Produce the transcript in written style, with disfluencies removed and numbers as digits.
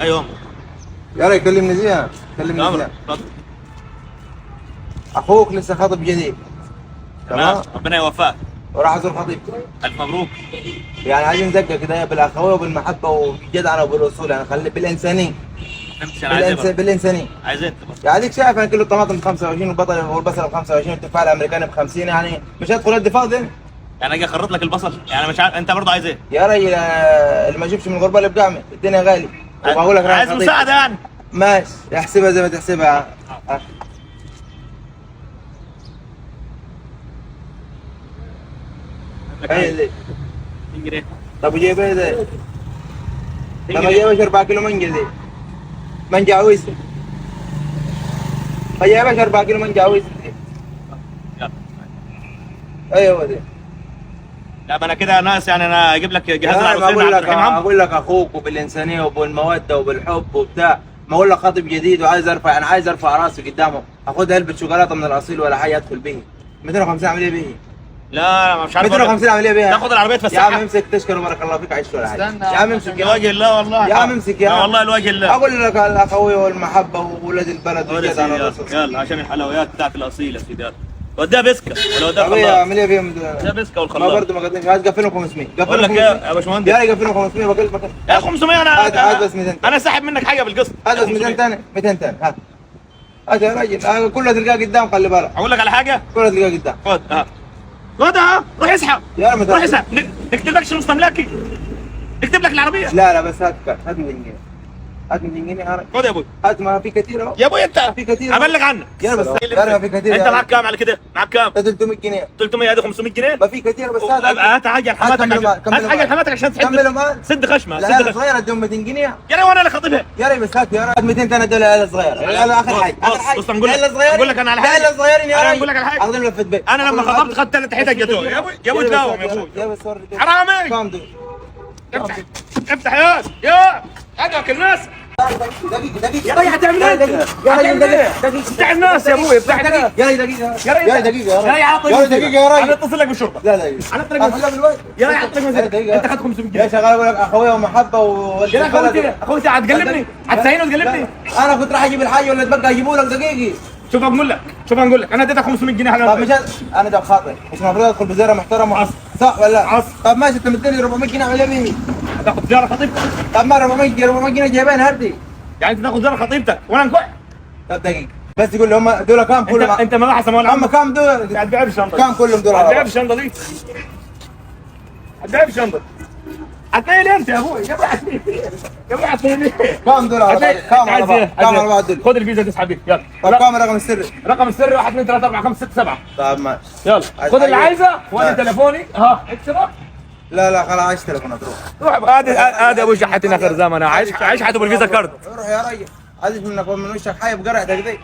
ايوه يا ريت كلمني زين، كلمني زين. اتفضل. اخوك لسه خاطب جديد. تمام، ربنا يوفقك. وراح ازور خطيبته. الف مبروك. يعني عايزين زقه كده بالاخويه وبالمحبه وبالجدعنه وبالاصول، يعني خلي بالانسانية. فهمتش انا عايز ايه؟ بالانسانية. عايز ايه انت؟ يعني اديك شايف انا كيلو الطماطم ب 25 والبطل والبصل ب 25 والتفاح الامريكاني ب 50، يعني مش هدخل ادي فاضي. يعني اجي اخرط لك البصل؟ يعني مش عارف انت برضه عايز ايه؟ يا راجل اللي ما يجيبش من الغربة اللي بقعمه، الدنيا غالي. وبقول لك عايز مساعدة يعني. ماشي، احسبها زي ما تحسبها. ايه دي؟ 2 جنيه. طب وجايب ايه ده؟ طب ما جايبش 4 كيلو مانجا دي. مانجا عويسه. ما جايبش 4 كيلو مانجا عويسه دي. يلا. ايوه دي. لا ما انا كده ناقص، يعني انا اجيب لك جهاز العروسين. اقول لك اقول لك اخوك وبالانسانيه وبالموده وبالحب وبتاع، ما اقول لك خاطب جديد وعايز ارفع، انا عايز ارفع راسي قدامه، اخد علبة شوكولاتة من الاصيل ولا حاجة ادخل به. 250 اعمل ايه به؟ لا مش عارف. 250 اعمل ايه بيها؟ تاخد العربية تفسحها يا عم امسك، تشكر بارك الله فيك، عيش ولا حاجة. يا عم امسك لوجه الله والله. يا عم امسك يا عم والله لوجه الله. اقول لك الاخوية والمحبة وولاد البلد والجدع. يلا عشان الحلويات بتاعت الاصيل يا سيدي. يلا وديها بسكه ولا وديها خلاط؟ اعمل ايه فيهم دول؟ وديها بسكه والخلاط. ما برضه ما قدمش، عايز قفلهم 500. بقول لك ايه يا باشمهندس؟ يا قفلهم 500. بكلمك يا 500. انا هات بس 200. انا ساحب منك حاجة بالقسط. هات بس 200 ثاني، 200 ثاني. هات هات يا راجل، كلها تلقاه قدام، خلي بالك. اقول لك على حاجة، كلها تلقاه قدام. خد خد روح اسحب. روح اسحب. نكتب لك شنو مستملكي؟ نكتب لك العربية. لا لا بس هات هات 200 جنيه. هات 200 جنيه. خد يا ابوي. هات، ما في كثير اهو يا ابوي. انت في كثير. ابلغ عنك يا بس يا ما في كثير. انت معاك كام على كده؟ معاك كام؟ 300 جنيه. 300 ادي 500 جنيه. ما في كثير بس هات. هات حاجة لحماتك، هات حاجة لحماتك عشان تسد سد خشمه. سد خشمه الصغيرة اديهم 200 جنيه يا ري، وانا اللي خاطبها يا ري. بس هات يا ري 200 ثاني دول العيال الصغيرة. العيال اخر حاجة، اخر حاجة. بص نقول لك، اقول لك انا على حاجة. العيال الصغيرين يا ري. اقول لك على حاجة. اخذهم لفه بيت. انا لما خطبت خدت ثلاث حتت جاتوه يا ابوي. يا ابوي تلاوم يا ابوي. يا بس حرامي. كام دول؟ افتح افتح يا يا ادعك الناس. دقيقة دقيقة يا ري هتعمل ايه؟ يا ري دقيقة دقيقة. افتح الناس يا ابوي، افتح الناس يا ري دقيقة يا ري دقيقة يا ري. يا ري دقيقة يا ري. انا اتصل لك بالشرطة. لا لا انا اتصل لك يا ري. اعطيك 200. انت خدت 500 جنيه يا شغال. اقول لك اخويا ومحبة يا اخوتي اخوتي هتقلبني، هتسعيني وتقلبني. انا كنت راح اجيب الحاجة ولا تبقى اجيبه لك دقيقة. شوف اقول لك، شوف اقول لك، انا اديتك 500 جنيه. طب مش انا ده بخاطري، مش المفروض ادخل بزيارة محترمة صح ولا لا؟ طب ماشي، انت مديني 400 جنيه اعمل ايه بيه؟ هتاخد زيارة خطيبتك. طب ما 400 جنيه، 400 جنيه جايبين هردي. يعني انت تاخد زيارة خطيبتك وانا نكح؟ طب دقيقة بس، يقول لي هم دول كام كلهم؟ انت ما راح ولا هم كام دول؟ هتبيع بالشنطة. كام كلهم دول؟ هتبيع بالشنطة دي، هتبيع بالشنطة. هتلاقي ليه انت يا ابوي؟ يا ابوي هتلاقي ليه؟ يا ابوي هتلاقي ليه؟ كام دول على بعض؟ كام على بعض؟ كام على بعض دول؟ خد الفيزا تسحب بيها يلا. طب كام الرقم السري؟ رقم السري 1 2 3 4 5 6 7. طب ماشي يلا خد اللي عايزه وانا تليفوني. ها اكسبه. لا لا خلاص عايش تليفونات. روح روح. ادي ادي ابو شحاتين اخر زمن. عايش عايش حياته بالفيزا كارد. روح يا راجل، عايز منك من وشك حاجة بقرعتك دي.